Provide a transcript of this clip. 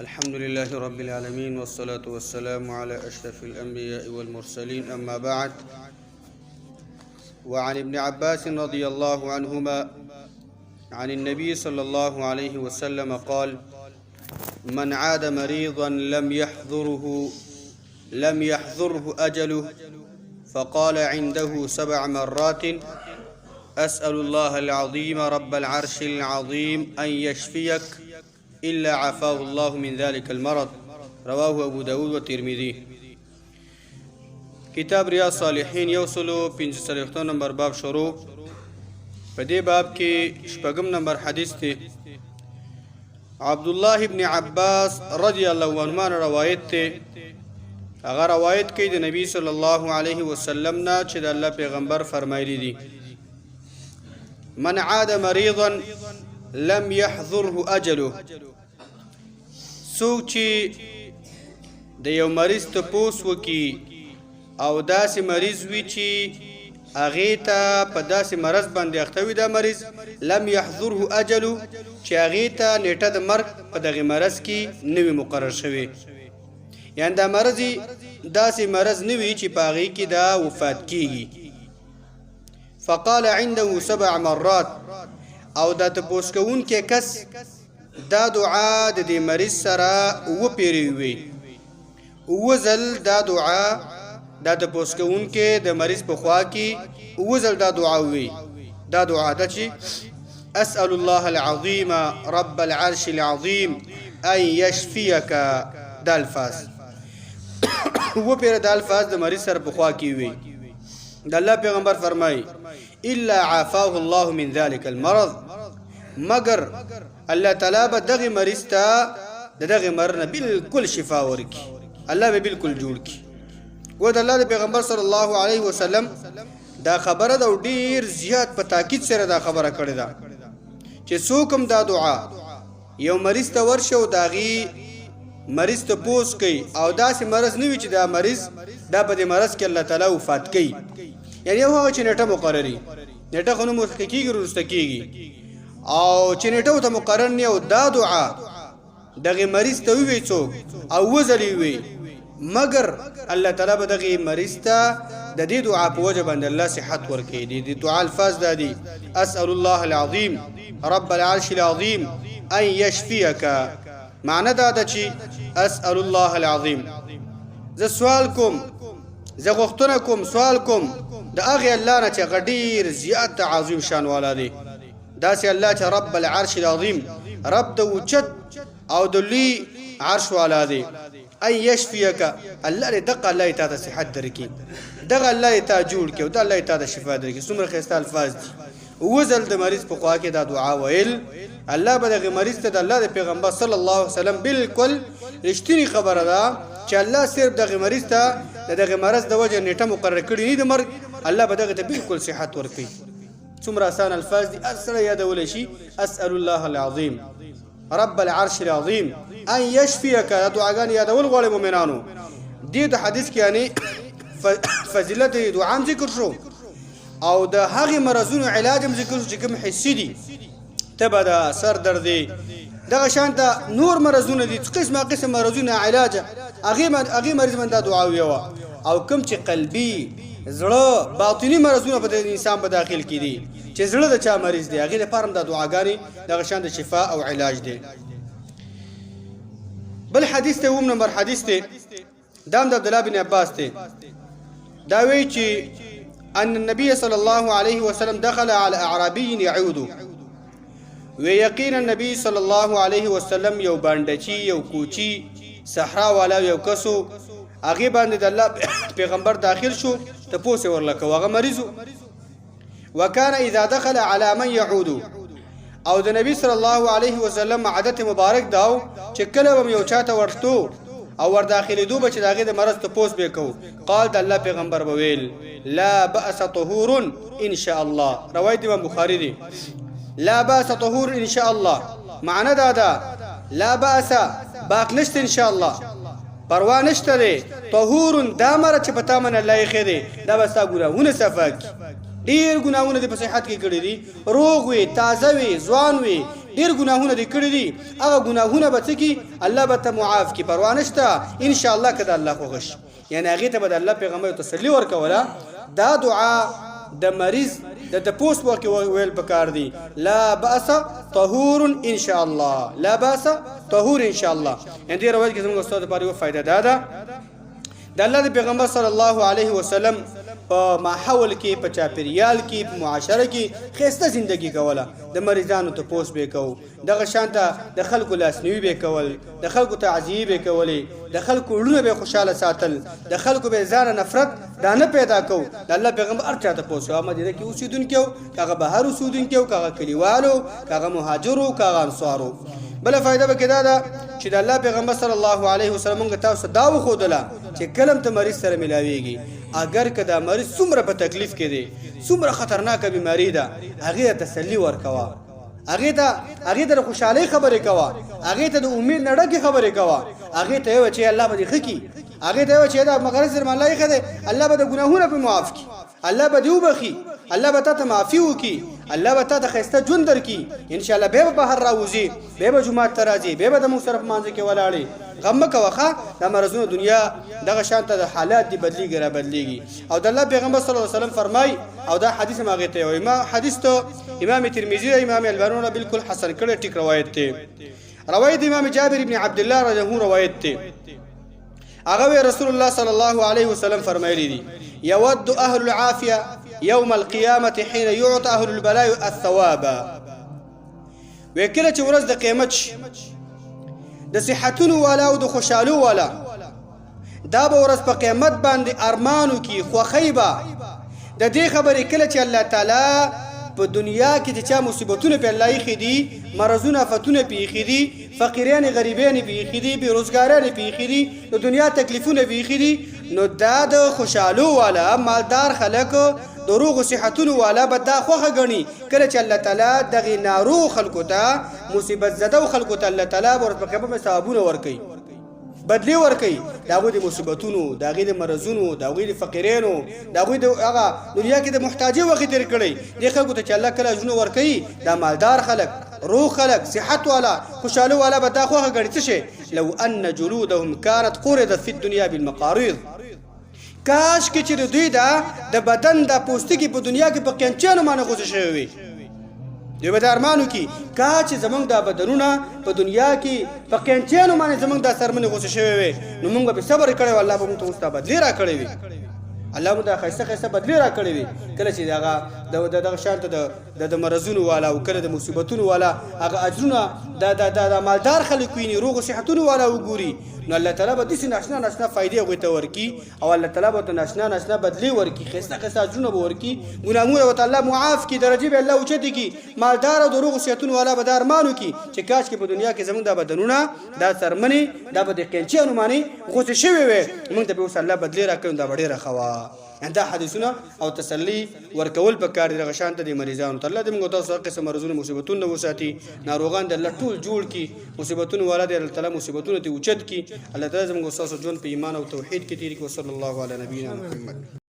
الحمد لله رب العالمين والصلاة والسلام على أشرف الأنبياء والمرسلين أما بعد. وعن ابن عباس رضي الله عنهما عن النبي صلى الله عليه وسلم قال: من عاد مريضا لم يحضره أجله، فقال عنده سبع مرات: أسأل الله العظيم رب العرش العظيم أن يشفيك، إلا عافاه الله من ذلك المرض. رواه أبو داود والترمذي. کتاب ریاض صالحین 145 نمبر باب شروع. په دې باب کې شپږم نمبر حدیث دی. عبد الله ابن عباس رضی الله عنهما روایت دی. هغه روایت کوي د نبی صلی الله علیه وسلم نه چې د الله پیغمبر فرمایلی دي: من عاد مريضا لم يحضره اجله. څوک چې د یو مریض تپوس وکي او داسې مریض وي چې هغې ته په داسې مرض باندې اخته وي، دا مریض لم يحضره اجله، چې هغې ته نیټه د مرګ په دغه مرض کې نه وي مقرر شوی، یعنی دا مرض داسې مرض نه وي چې په هغې کې دا وفات کیږي. فقال عنده سبع مرات، او دا تپوس کوونکی کس دا دعا د دې مریض سره اووه پیرې وي، اووه ځل دا دعا، دا تپوس کوونکی د مریض په خوا کې اووه ځل دا دعا وي. دا دعا ده چې: أسأل الله العظيم رب العرش العظيم أن يشفيك. دا الفاظ اووه پیره دا الفاظ د مریض سره په خوا کې وي. د الله پیغمبر فرمایي: الا عافاه الله من ذلك المرض، مگر الله تعالی به دغه مریض ته د دغه مرض نه بالکل شفا ورکي، الله به بالکل جوړ کړي. و د الله د پیغمبر صلی الله علیه وسلم دا خبره ده، ډیر زیات په تاکید سره دا خبره کړې ده چې څوک هم دا دعا یو مریض ته ورشه او د هغې مریض ته پوس کوي او داسې مرض نه وي چې دا مریض دا په دې مرض کې الله تعالی وفات کوي، یعنی یو هغه چې نیټه مقرري، نیټه خو نه مخکې کېږي، وروسته کېږي، او چې نیټه ورته مقرر نه، او دا دعا دغه مریض ته ووي څوک او وځلې وي، مګر الله تعالی به دغه مریض ته د دې دعا په وجه باندې الله صحت ورکړي. دي د دعا الفاظ دا دي: اسأل الله العظیم رب العرش العظیم ان يشفيك. معنی دا ده چې اسأل الله العظیم، زه سوال کوم، زه غوښتنه کوم، سوال کوم د هغه الله نه چې هغه ډیر زیات عظیم شان والا دی، داسې الله چې رب العرش العظیم، رب د اوچت او د لوی عرش والا دی، ان یشفیک، الله دې دغه الله تا ته صحت درکړي، دغه الله تا جوړ کړي او د الله تا ته شفا درکړي. څومره ښایسته الفاظ دي. وزل د مریض په خوا کې دا دعا ویل، الله به دغه مریض ته د الله د پیغمبر صلی الله علیه وسلم بالکل رښتینی خبره ده چې الله صرف دغه مریض ته د دغه مرض د وجه نیټه مقرر کړي نه د مرګ، الله به دغه ته بالکل صحت ورکړي. څومره اسان الفاظ دي، هر سړی یادولی شي: اسأل الله العظیم رب العرش العظیم ان یشفیک. دا دعاګانې یادول غواړي مؤمنانو. دې د حدیث کې یعنی فضیلت دعا هم ذکر شو او د هغې مرضونو علاج هم ذکر شو چې کوم حسي دي، تبه ده، سر درد دی، دغه شان ته نور مرضونه دي، قسمه قسم مرضونه علاج هغې مریض باندې دا دعا ویوه، او کوم چې قلبي زړه باطني مرضونه په انسان په داخل کې دي، چې زړه د چا مریض دی، هغې لپاره هم دا دعاګانې دغه شان د شفا او علاج دی. بل حدیث ته، اوم نمبر حدیث دی، دا هم د عبد الله بن عباس دی. دا وی چې ان النبي صلى الله عليه وسلم دخل على اعرابي يعود. وی یقینا نبی صلی الله علیه وسلم یو باندچی، یو کوچی، صحرا والا یو کسو، هغه باندې د الله پیغمبر داخل شو، ته پوسه ورلکه، هغه مریضو. وكان اذا دخل على من يعود، او د نبی صلی الله علیه وسلم عادت مبارک داو چې کله به یو چاته ورتو او ور داخلي دوه چې داغه د مرض ته پوس به کو، قال، د الله پیغمبر به ویل: لا باس طهور ان شاء الله. روایت امام بخاری دی. لا باس طهور ان شاء الله، معنی دا ده: لا باس، باک نشته، ان شاء الله، پروا نشته دی، طهور، دا مره چې پتا من الله یې خې دی، دا به ستا ګناهونه صفا کړي. ډیر ګناهونه دې په صحت کې کړي دي، روغ وي، تازه وي، ځوان وي، ډیر ګناهونه دې کړی دي، هغه ګناهونه به څه کی، الله به ته معاف کی، پروا نشته ان شاء الله که د الله خوښ شي. یعنی هغه ته به د الله پیغمبر تسلی ورکوله. دا دعا د مریض د تپوس وخت کې ویل پکار دي، لا باس طهور ان شاء الله، لا باس طهور ان شاء الله. ان دې روایت کې زموږ استاد لپاره یو فائدہ دا ده، د الله د پیغمبر صلی الله علیه وسلم په ماحول کې، په چاپیریال کې، په معاشره کې خسته زندگی کوله، د مریضانو ته پوس به کو، دغه شانته د خلکو لاسنیوي به کول، د خلکو تعزیه به کولې، د خلکو وړونه به خوشاله ساتل، د خلکو به ځان نفرت دا نه پیدا کو. د الله پیغمبر هر چاته پوس، هغه مدینه کې اوسیدونکو، هغه بهر اوسیدونکو، هغه کلیوالو، هغه مهاجرو، هغه انصارو. بل فائدہ به کې دا ده چې د الله پیغمبر صلی الله علیه وسلم موږ تاسو دا وخودله چې کلم ته مریض سره ملاویږي، اگر که دا مریض څومره په تکلیف کې دی، څومره خطرناکه بیماری ده، هغه ته تسلی ورکوه، هغه ته خوشحالي خبرې کوه، هغه ته د امید نه ډکې خبرې کوه، هغه ته یو چې الله به دې ښه کړي، هغه ته یو چې دا مغرض در الله یې ښه دی، الله به د ګناهونه په معاف کړي، الله به دې وبخي، الله به تا ته معافي وکړي، الله به تا ته ښایسته ژوند درکړي، ان شاء الله بیا به بهر راوځي، بیا به جومات ته راځي، بیا به د موږ سره په مانځه کې ولاړې. غم مه کوه، ښه دا مرضونه دنیا دغه شان ته د حالات دي، بدلیږي را بدلیږي. او د الله پیغمبر صلی الله علیه وسلم فرمای، او دا حدیث هم هغې ته وایي، ما حدیث ته امام ترمذي او امام الباني بالکل حسن کړی، ټیک روایت دی، روایت امام جابر ابن عبد الله رضی الله عنه روایت دی. هغه وی رسول الله صلی الله علیه وسلم فرمایلی دي، يود اهل العافيه يوم القيامه حين يعطى اهل البلاء الثواب. وکله چې ورځ د قیامت شي، د صحتونو والا او د خوشحالو والا دا به ورځ په قیامت باندې ارمانو کې خوښي به د دې خبرې کله چې الله تعالی په دنیا کې چې چا مصیبتونه په الله ایښي دي، مرضونه افتونه پېښې دي، فقیران غریبان پېښې دي، بېروزګاران پېښې دي، د دنیا تکلیفونه پېښې دي، نو دا د خوشحالو والا مالدار خلک د روغو صحتونو والا به دا خوښه ګڼي کله چې الله تعالی دغې ناروغ خلکو ته، مصیبت زده خلکو ته الله تعالی ورته په قیامت ثوابونه ورکوي، بدلی ورکوي د هغوی د مصیبتونو، د هغوی د مرضونو، د هغوی د فقیرانو، د هغوی د هغه دنیا کې د محتاجۍ وخت تېر کړی. دې خلکو ته چې الله کله اجرونه ورکوي، دا مالدار خلک، روغ خلک، صحت والا، خوشحالو والا به دا خوښه ګڼي. څه شی؟ لو ان جلودهم كانت قرضت في الدنيا بالمقاريض. کاش کې چې د دوی دا د بدن دا پوستکي په دنیا کې په قینچیانو باندې غوڅ شوی وي. دوی به دا ارمان وکړي کا چې زمونږ دا بدنونه په دنیا کې په قینچیانو باندې زمونږ دا څرمنې غوڅې شوې وي، نو مونږ به پرې صبر کړی وي، الله به مونږ ته اوس دا بدلې راکړې وي، الله مونږ دا ښایسته ښایسته بدلې راکړې وي. کله چې هغه د دغه شان ته د مرضونو والا او کله د مصیبتونو والا هغه اجرونه د د د مالدار خلک ویني، روغ صحتونو والا وګوري، نو الله تعالی به داسې ناشنا ناشنا فایدې هغوی ته ورکړي او الله تعالی به ورته ناشنا ناشنا بدلې ورکړي، ښایسته ښایسته اجرونه به ورکړي، ګناهونه به ورته الله معاف کړي، درجې به الله اوچتې کړي. مالدار او د روغو صحتونو والا به دا ارمان وکړي چې کاش کې په دنیا کې زموږ دا بدنونه، دا څرمنې، دا به د قینچیانو باندې غوڅې شوې وي، موږ ته به اوس الله بدلې راکړي، دا به ډېره ښه وه. دا حدیثونه او تسلی ورکول پکار دي دغه شان ته د مریضانو ته. الله دې موږ تاسو هر قسم مرضونو مصیبتونو نه وساتي، ناروغان دې الله ټول جوړ کړي، مصیبتونو والا دې الله تعالی مصیبتونه ته اوچت کړي. الله تعالی زموږ تاسو ژوند په ایمان او توحید کې تیر کړي. وصلی الله علی نبینا محمد.